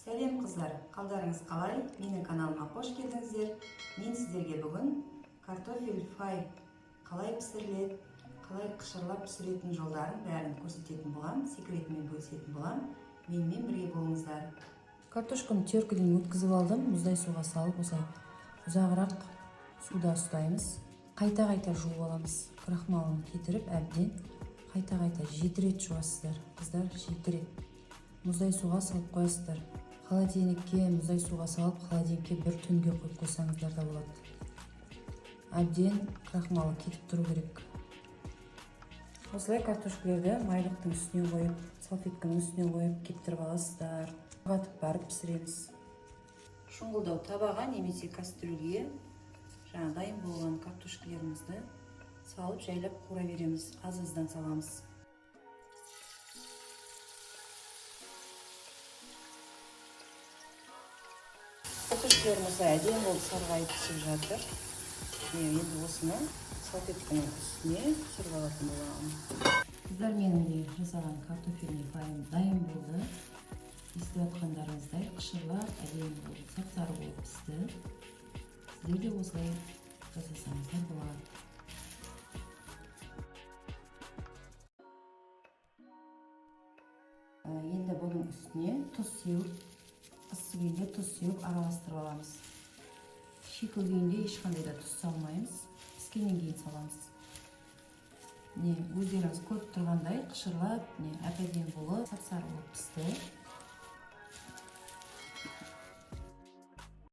Сәлем, қыздар! Қалдарыңыз қалай? Менің каналыма қош келдіңіздер. Мен сіздерге бүгін картофель фрай қалай пісіріледі, қалай қышырлап пісіретін жолдарын бәрін көрсететін боламын, секретімен бөлісетін боламын. Менімен бірге болыңыздар. Картошканы теркіден өткізіп алдым. Мұздай суға салып, осылай ұзағырақ суда ұстаймыз. Қайта қайта жуып аламыз, крахмалын кетіріп әбден. Қайта қайта 7 рет жуасыздар, қыздар, 7 рет. Мұздай суға салып қоясыздар холодильникке. Мұздай суға салып, холодильникке бір түнге қойып қойсаңыздар да болады. Әбден крахмалы кетіп тұру керек. Осылай картошкалерді майлықтың үстіне қойып, салфетканың үстіне қойып кептіріп аласыздар. Қатып барып пісіреміз. Шұңғылдау табаға немесе кастрюльге жаңа дайын болған картошкалерімізді салып, жайлап қуыра береміз. Аз аздан саламыз. Картошкалеріміз осылай әдемі болып сарғайып пісіп жатыр. Міне, енді осыны салфетканың үстіне түсіріп алатын боламын. Қыздар, менің де жасаған картофельный фрайым дайын болды. Естіп жатқандарыңыздай, қышырлап, әдемі болып, сап сары болып пісті. Сіздер де осылай жасасаңыздар болады. Енді бұның үстіне тұз сеуіп, ыссы күйінде тұз сеуіп, араластырып аламыз. Шикі күйінде ешқандай да тұз салмаймыз, піскеннен кейін саламыз. Міне, өздеріңіз көріп тұрғандай, қышырлап, міне, әп әдемі болып, сап сары болып пісті.